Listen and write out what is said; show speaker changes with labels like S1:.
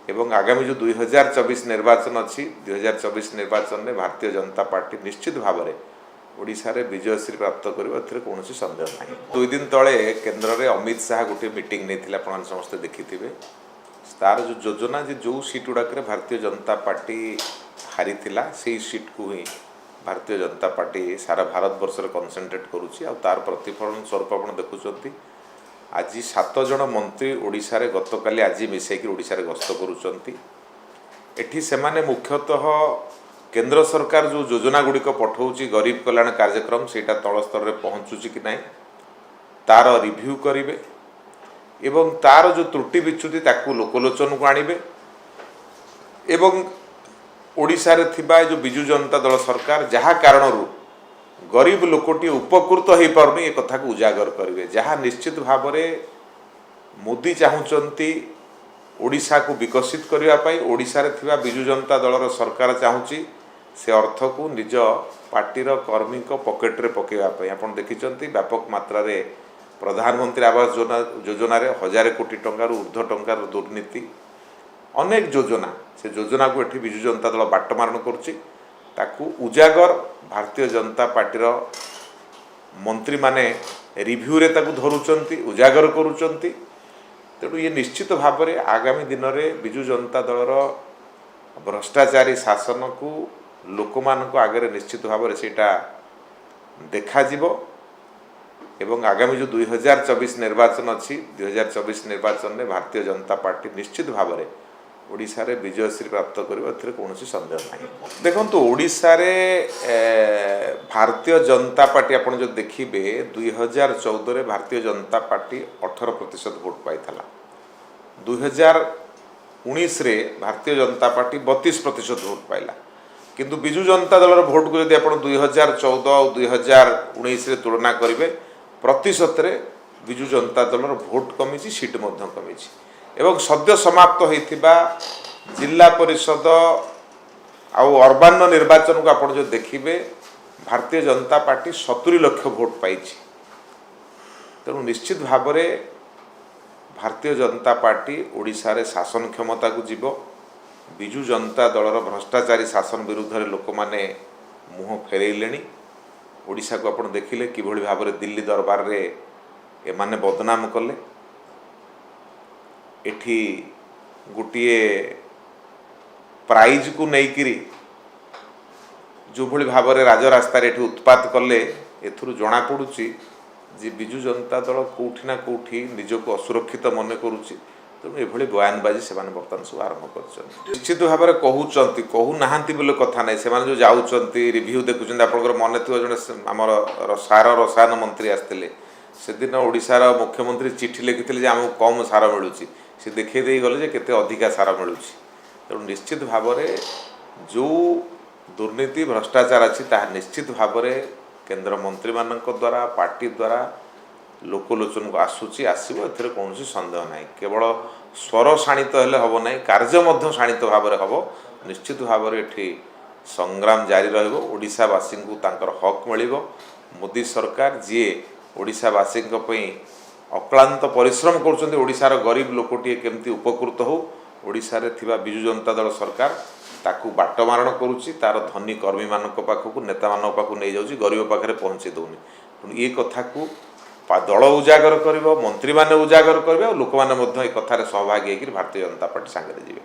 S1: ଏବଂ ଆଗାମୀ ଯେଉଁ 2024 ନିର୍ବାଚନ ଅଛି, 2024 ନିର୍ବାଚନରେ ଭାରତୀୟ ଜନତା ପାର୍ଟି ନିଶ୍ଚିତ ଭାବରେ ଓଡ଼ିଶାରେ ବିଜୟଶ୍ରୀ ପ୍ରାପ୍ତ କରିବ, ଏଥିରେ କୌଣସି ସନ୍ଦେହ ନାହିଁ। 2 ଦିନ ତଳେ କେନ୍ଦ୍ରରେ ଅମିତ ଶାହା ଗୋଟିଏ ମିଟିଂ ନେଇଥିଲେ, ଆପଣମାନେ ସମସ୍ତେ ଦେଖିଥିବେ। ତାର ଯେଉଁ ଯୋଜନା ଯେ ଯେଉଁ ସିଟ୍ ଗୁଡ଼ାକରେ ଭାରତୀୟ ଜନତା ପାର୍ଟି ହାରିଥିଲା, ସେଇ ସିଟ୍କୁ ହିଁ ଭାରତୀୟ ଜନତା ପାର୍ଟି ସାରା ଭାରତବର୍ଷରେ କନସେନ୍ଟ୍ରେଟ୍ କରୁଛି। ଆଉ ତାର ପ୍ରତିଫଳନ ସ୍ୱରୂପ ଆପଣ ଦେଖୁଛନ୍ତି, ଆଜି ସାତ ଜଣ ମନ୍ତ୍ରୀ ଓଡ଼ିଶାରେ ଗତକାଲି ଆଜି ମିଶାଇକି ଓଡ଼ିଶାରେ ଗସ୍ତ କରୁଛନ୍ତି। ଏଠି ସେମାନେ ମୁଖ୍ୟତଃ କେନ୍ଦ୍ର ସରକାର ଯେଉଁ ଯୋଜନା ଗୁଡ଼ିକ ପଠାଉଛି, ଗରିବ କଲ୍ୟାଣ କାର୍ଯ୍ୟକ୍ରମ, ସେଇଟା ତଳ ସ୍ତରରେ ପହଞ୍ଚୁଛି କି ନାହିଁ ତାର ରିଭ୍ୟୁ କରିବେ ଏବଂ ତାର ଯେଉଁ ତ୍ରୁଟି ବିଚ୍ୟୁତି ତାକୁ ଲୋକଲୋଚନକୁ ଆଣିବେ ଏବଂ ଓଡ଼ିଶାରେ ଥିବା ଏ ଯେଉଁ ବିଜୁ ଜନତା ଦଳ ସରକାର, ଯାହା କାରଣରୁ ଗରିବ ଲୋକଟିଏ ଉପକୃତ ହୋଇପାରୁନି, ଏ କଥାକୁ ଉଜାଗର କରିବେ। ଯାହା ନିଶ୍ଚିତ ଭାବରେ ମୋଦି ଚାହୁଁଛନ୍ତି ଓଡ଼ିଶାକୁ ବିକଶିତ କରିବା ପାଇଁ, ଓଡ଼ିଶାରେ ଥିବା ବିଜୁ ଜନତା ଦଳର ସରକାର ଚାହୁଁଛି ସେ ଅର୍ଥକୁ ନିଜ ପାର୍ଟିର କର୍ମୀଙ୍କ ପକେଟରେ ପକାଇବା ପାଇଁ। ଆପଣ ଦେଖିଛନ୍ତି, ବ୍ୟାପକ ମାତ୍ରାରେ ପ୍ରଧାନମନ୍ତ୍ରୀ ଆବାସ ଯୋଜନାରେ 1000 କୋଟି ଟଙ୍କାରୁ ଉର୍ଦ୍ଧ୍ୱ ଟଙ୍କାର ଦୁର୍ନୀତି। ଅନେକ ଯୋଜନା, ସେ ଯୋଜନାକୁ ଏଠି ବିଜୁ ଜନତା ଦଳ ବାଟମାରଣ କରୁଛି। ତାକୁ ଉଜାଗର ଭାରତୀୟ ଜନତା ପାର୍ଟିର ମନ୍ତ୍ରୀମାନେ ରିଭ୍ୟୁରେ ତାକୁ ଧରୁଛନ୍ତି, ଉଜାଗର କରୁଛନ୍ତି। ତେଣୁ ଇଏ ନିଶ୍ଚିତ ଭାବରେ ଆଗାମୀ ଦିନରେ ବିଜୁ ଜନତା ଦଳର ଭ୍ରଷ୍ଟାଚାରୀ ଶାସନକୁ ଲୋକମାନଙ୍କ ଆଗରେ ନିଶ୍ଚିତ ଭାବରେ ସେଇଟା ଦେଖାଯିବ ଏବଂ ଆଗାମୀ ଯେଉଁ 2024 ନିର୍ବାଚନ ଅଛି, 2024 ନିର୍ବାଚନରେ ଭାରତୀୟ ଜନତା ପାର୍ଟି ନିଶ୍ଚିତ ଭାବରେ ଓଡ଼ିଶାରେ ବିଜୟଶ୍ରୀ ପ୍ରାପ୍ତ କରିବ, ଏଥିରେ କୌଣସି ସନ୍ଦେହ ନାହିଁ। ଦେଖନ୍ତୁ, ଓଡ଼ିଶାରେ ଭାରତୀୟ ଜନତା ପାର୍ଟି ଆପଣ ଯଦି ଦେଖିବେ, 2014ରେ ଭାରତୀୟ ଜନତା ପାର୍ଟି 18% ଭୋଟ ପାଇଥିଲା। 2019ରେ ଭାରତୀୟ ଜନତା ପାର୍ଟି 32% ଭୋଟ ପାଇଲା। କିନ୍ତୁ ବିଜୁ ଜନତା ଦଳର ଭୋଟକୁ ଯଦି ଆପଣ 2014 ଆଉ 2019ରେ ତୁଳନା କରିବେ, ପ୍ରତିଶତରେ ବିଜୁ ଜନତା ଦଳର ଭୋଟ କମିଛି, ସିଟ୍ ମଧ୍ୟ କମିଛି। ଏବଂ ସଦ୍ୟ ସମାପ୍ତ ହୋଇଥିବା ଜିଲ୍ଲା ପରିଷଦ ଆଉ ଅର୍ବାନ ନିର୍ବାଚନକୁ ଆପଣ ଯଦି ଦେଖିବେ, ଭାରତୀୟ ଜନତା ପାର୍ଟି 70 ଲକ୍ଷ ଭୋଟ ପାଇଛି। ତେଣୁ ନିଶ୍ଚିତ ଭାବରେ ଭାରତୀୟ ଜନତା ପାର୍ଟି ଓଡ଼ିଶାରେ ଶାସନ କ୍ଷମତାକୁ ଯିବ। ବିଜୁ ଜନତା ଦଳର ଭ୍ରଷ୍ଟାଚାରୀ ଶାସନ ବିରୁଦ୍ଧରେ ଲୋକମାନେ ମୁହଁ ଫେରେଇଲେଣି। ଓଡ଼ିଶାକୁ ଆପଣ ଦେଖିଲେ କିଭଳି ଭାବରେ ଦିଲ୍ଲୀ ଦରବାରରେ ଏମାନେ ବଦନାମ କଲେ। ଏଠି ଗୋଟିଏ ପ୍ରାଇଜକୁ ନେଇକିରି ଯେଉଁଭଳି ଭାବରେ ରାଜରାସ୍ତାରେ ଏଠି ଉତ୍ପାତ କଲେ, ଏଥିରୁ ଜଣାପଡ଼ୁଛି ଯେ ବିଜୁ ଜନତା ଦଳ କେଉଁଠି ନା କେଉଁଠି ନିଜକୁ ଅସୁରକ୍ଷିତ ମନେ କରୁଛି। ତେଣୁ ଏଭଳି ବୟାନବାଜି ସେମାନେ ବର୍ତ୍ତମାନ ସବୁ ଆରମ୍ଭ କରିଛନ୍ତି। ନିଶ୍ଚିତ ଭାବରେ କହୁଛନ୍ତି, କହୁନାହାନ୍ତି ବୋଲି କଥା ନାହିଁ। ସେମାନେ ଯେଉଁ ଯାଉଛନ୍ତି, ରିଭ୍ୟୁ ଦେଖୁଛନ୍ତି, ଆପଣଙ୍କର ମନେ ଥିବ, ଜଣେ ଆମର ସାର ରସାୟନ ମନ୍ତ୍ରୀ ଆସିଥିଲେ। ସେଦିନ ଓଡ଼ିଶାର ମୁଖ୍ୟମନ୍ତ୍ରୀ ଚିଠି ଲେଖିଥିଲେ ଯେ ଆମକୁ କମ୍ ସାର ମିଳୁଛି। ସେ ଦେଖେଇ ଦେଇ ଗଲେ ଯେ କେତେ ଅଧିକା ସାର ମିଳୁଛି। ତେଣୁ ନିଶ୍ଚିତ ଭାବରେ ଯେଉଁ ଦୁର୍ନୀତି ଭ୍ରଷ୍ଟାଚାର ଅଛି, ତାହା ନିଶ୍ଚିତ ଭାବରେ କେନ୍ଦ୍ର ମନ୍ତ୍ରୀମାନଙ୍କ ଦ୍ୱାରା, ପାର୍ଟି ଦ୍ୱାରା ଲୋକଲୋଚନକୁ ଆସୁଛି, ଆସିବ, ଏଥିରେ କୌଣସି ସନ୍ଦେହ ନାହିଁ। କେବଳ ସ୍ୱର ଶାଣିତ ହେଲେ ହେବ ନାହିଁ, କାର୍ଯ୍ୟ ମଧ୍ୟ ଶାଣିତ ଭାବରେ ହେବ। ନିଶ୍ଚିତ ଭାବରେ ଏଠି ସଂଗ୍ରାମ ଜାରି ରହିବ। ଓଡ଼ିଶାବାସୀଙ୍କୁ ତାଙ୍କର ହକ୍ ମିଳିବ। ମୋଦି ସରକାର, ଯିଏ ଓଡ଼ିଶାବାସୀଙ୍କ ପାଇଁ ଅକ୍ଳାନ୍ତ ପରିଶ୍ରମ କରୁଛନ୍ତି, ଓଡ଼ିଶାର ଗରିବ ଲୋକଟିଏ କେମିତି ଉପକୃତ ହଉ, ଓଡ଼ିଶାରେ ଥିବା ବିଜୁ ଜନତା ଦଳ ସରକାର ତାକୁ ବାଟମାରଣ କରୁଛି। ତାର ଧନୀ କର୍ମୀମାନଙ୍କ ପାଖକୁ, ନେତାମାନଙ୍କ ପାଖକୁ ନେଇଯାଉଛି, ଗରିବ ପାଖରେ ପହଞ୍ଚେଇ ଦେଉନି। ତେଣୁ ଏ କଥାକୁ ଦଳ ଉଜାଗର କରିବ, ମନ୍ତ୍ରୀମାନେ ଉଜାଗର କରିବେ ଆଉ ଲୋକମାନେ ମଧ୍ୟ ଏ କଥାରେ ସହଭାଗୀ ହେଇକରି ଭାରତୀୟ ଜନତା ପାର୍ଟି ସାଙ୍ଗରେ ଯିବେ।